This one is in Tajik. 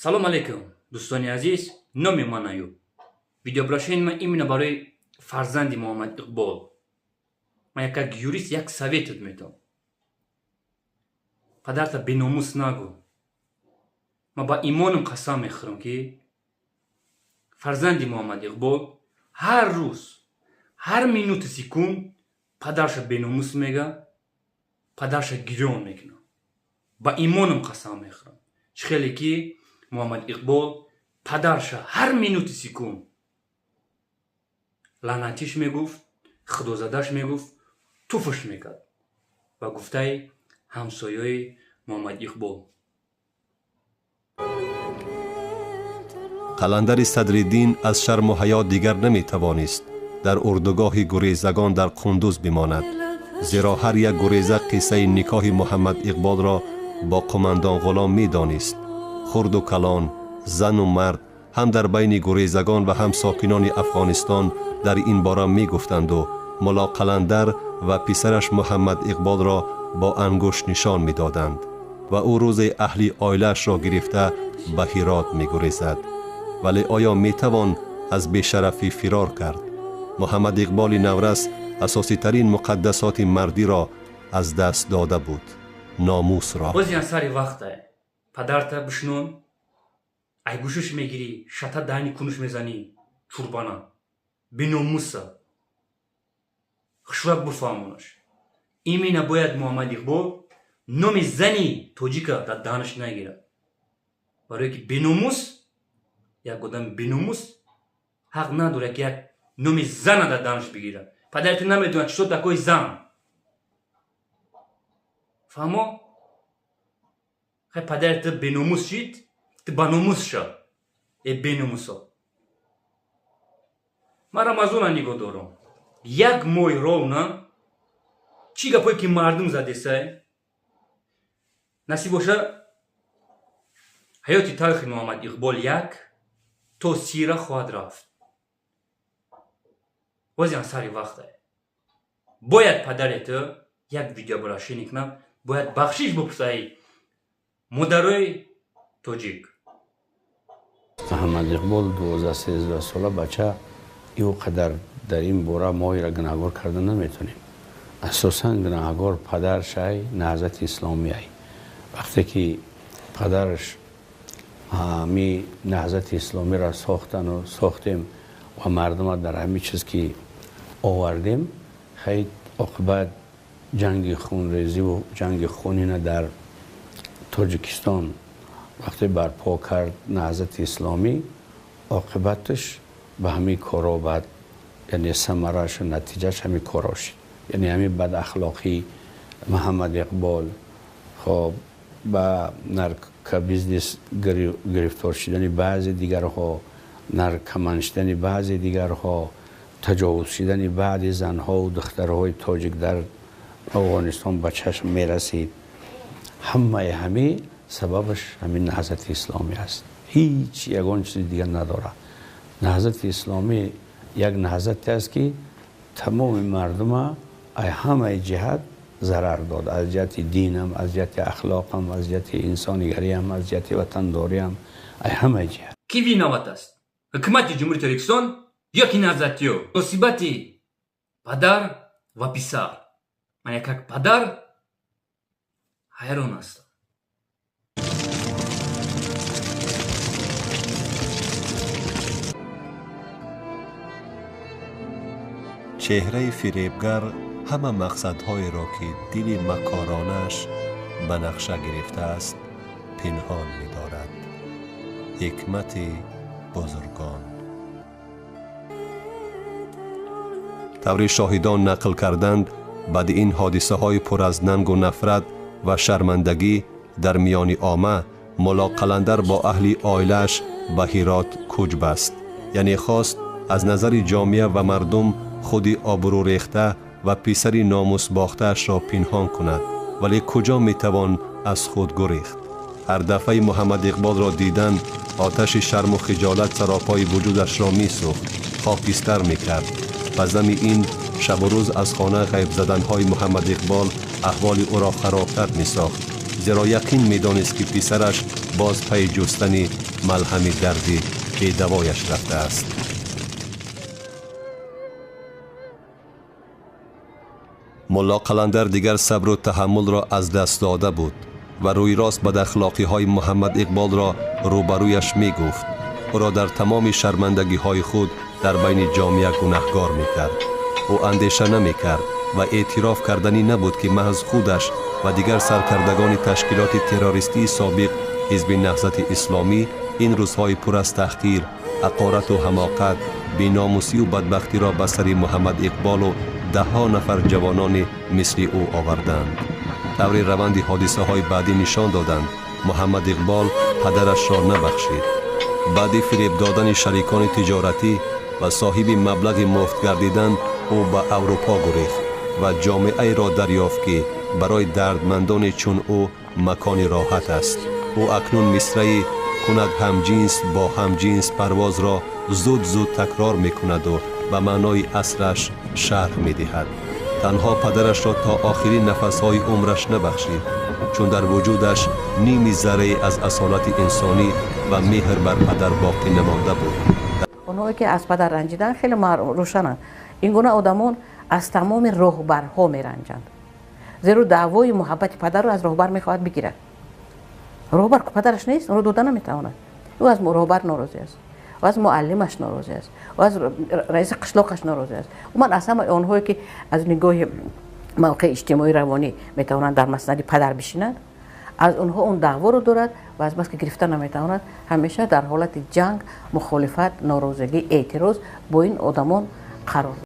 Салом алейкум, дӯстони азиз, номи ман Аюб. Видеообращение ман именно барои фарзанди Муҳаммад Иқбол. Ман як юрист як советат метавам. Падарта беномус нагӯ. Ман ба имонам қасам мехӯрам, ки фарзанди Муҳаммад Иқбол ҳар рӯз, ҳар минуту секунд падарша беномус мега, падарша гирён мекунад. Ба имонам қасам мехӯрам. Чӣ хеле ки Муҳаммад Иқбол падарша ҳар минуту секунд лаънатиш мегуфт, худозадаш мегуфт, туфш мекард. Ба гуфтаи ҳамсоёи Муҳаммад Иқбол. Қаландари Садриддин аз шарму ҳаё дигар наметавонист дар урдугоҳи гурезагон дар Қундуз бимонад, зеро ҳар як гуреза қиссаи никоҳи Муҳаммад Иқболро бо қумандон Ғулом медонист. Хурду калон, зану мард ҳам дар байни гурезагон ва ҳам сокинони Афғонистон дар ин бора мегуфтанду Мулло Қаландар ва писараш Муҳаммад Иқболро бо ангушт нишон медоданд ва ӯ рӯзе аҳли оилаашро гирифта ба Ҳирот мегурезад. Вале оё метавон аз бешарафӣ фирор кард? Муҳаммад Иқболи наврас асоситарин муқаддасоти мардиро аз даст дода буд, номусро. Бозиан сари вақте падарта бишнон, ай гӯшиш мегирӣ, шата дайни кунуш мезанӣ, чурбана беномуса хушрак буфаҳмонаш. Именно бояд Муҳаммад Иқбол номи зани тоҷика дар даҳанаш нагирад, барое ки беномус, як одами беномус ҳақ надорад, ки як номи зана дар даҳанаш бигирад. Падари ту намедонад, что такое зан. Фаҳмо? Хай, падари ту беномус шид, ту баномус ша, э беномусо. Ман Рамазона нигоҳ дорам. Як моҳи ровно чӣ гапое ки мардум задесай, насиб боша, ҳаёти талхи Муҳаммад Иқбол як то сира хоҳад рафт. Бозиам сари вақте бояд падари ту як видеообращение кунад, бояд бахшиш бупурсаи модарои тоҷик. Муҳаммад Иқбол 12-13 сола бача, ӯ қадар дар ин бора моира гунаҳгор карда наметонем. Асосан гунаҳгор падаршай, Наҳзати Исломиай. Вақте ки падараш ҳами Наҳзати Исломиро сохтану сохтем ва мардума дар ҳами чиз ки овардем, хай, оқибат ҷанги хунрезиву ҷанги хунина дар Тоҷикистон вақте барпо кард Наҳзати Исломӣ, оқибаташ ба ҳамин коро баъд, яъне самарашу натиҷааш ҳамин коро шид, яъне ҳамин бадахлоқӣ Муҳаммад Иқбол, хоб, ба наркобизнес гирифтор шидани баъзе дигарҳо, наркоман шидани баъзе дигарҳо, таҷовуз шидани баъди занҳову духтарҳои тоҷик дар Афғонистон ба чашм мерасид. Ҳамаи ҳамин сабабаш ҳамин Наҳзати Исломӣ аст, ҳеҷ ягон чизи дигар надорад. Наҳзати Исломӣ як наҳзате аст, ки тамоми мардума ай ҳамаи ҷиҳат зарар дод, аз ҷиҳати динам, аз ҷиҳати ахлоқам, аз ҷиҳати инсонигариам, аз ҷиҳати ватандориам, ай ҳамаи ҷиҳат. Кӣ виноват аст? Ҳукумати Ҷумҳурии Тоҷикистон ё ки наҳзатиё? Муносибати падар ва писар, ман як падар ҳайрон ҳастам. Чеҳраи фиребгар ҳама мақсадҳоеро, ки дили макоронааш ба нақша гирифтааст, пинҳон медорад. Ҳикмати бузургон. Таври шоҳидон нақл карданд, баъди ин ҳодисаҳои пур аз нангу нафрат ва шармандагӣ дар миёни омма, Мулло Қаландар бо аҳли оилааш ба Ҳирот кӯч баст, яъне хост аз назари ҷомеа ва мардум худи обрӯрехта ва писари номусбохтаашро пинҳон кунад. Вале куҷо метавон аз худ гурехт? Ҳар дафъаи Муҳаммад Иқболро дидан, оташи шарму хиҷолат саропои вуҷудашро месӯхт, хокистар мекард. Ба зами ин шабу рӯз аз хона ғайб заданҳои Муҳаммад Иқбол аҳволи ӯро харобтар месохт, зеро яқин медонист, ки писараш Боз пайи ҷустани малҳами дарди бедавояш рафтааст. Мулло Қаландар дигар сабру таҳаммулро аз даст дода буд ва рӯйрост бадахлоқиҳои Муҳаммад Иқболро рӯбарӯяш мегуфт. Ӯро дар тамоми шармандагиҳои худ дар байни ҷомеа гунаҳгор мекард. Ӯ андеша намекард ва эътироф карданӣ набуд, ки маҳз худаш ва дигар саркардагони ташкилоти террористии собиқ Ҳизби Наҳзати Исломӣ ин рӯзҳои пур аз таҳқир, ҳақорату ҳамоқат, беномусию бадбахтиро ба сари Муҳаммад Иқболу даҳҳо нафар ҷавонони мисли ӯ оварданд. Таври раванди ҳодисаҳои баъдӣ нишон доданд, Муҳаммад Иқбол падарашро набахшид. Баъди фиреб додани шарикони тиҷоратӣ ва соҳиби маблағи муфт гардидан, ӯ ба Аврупо гурехт ва ҷомеаеро дарёфт, ки барои дардмандоне чун ӯ макони роҳат аст. Ӯ акнун мисраи кунад ҳамҷинс бо ҳамҷинс парвозро зуд-зуд такрор мекунаду ба маънои асраш шарҳ медиҳад. Танҳо падарашро то охирин нафасҳои умраш набахшид, чун дар вуҷудаш ними заррае аз асолати инсонӣ ва меҳр бар падар боқӣ намонда буд. Онҳое ки аз падар ранҷиданд, хеле рӯшананд. Ин гуна одамон аз тамоми роҳбарҳо меранҷанд, зеро даъвои муҳаббати падарро аз роҳбар мехоҳад бигирад. Роҳбар падараш нест, онро дода наметавонад. Ӯ аз роҳбар норозӣ аст, ӯ аз муаллимаш норозӣ аст, ӯ аз раиси қишлоқаш норозӣ аст. Умуман аз ҳамаи онҳое ки аз нигоҳи мавқеи иҷтимоӣ равонӣ метавонанд дар маснади падар бишинанд, аз онҳо он даъворо дорад ва аз баски гирифта наметавонад, ҳамеша дар ҳолати ҷанг, мухолифат, норозигӣ, эътироз бо ин одамон қарор.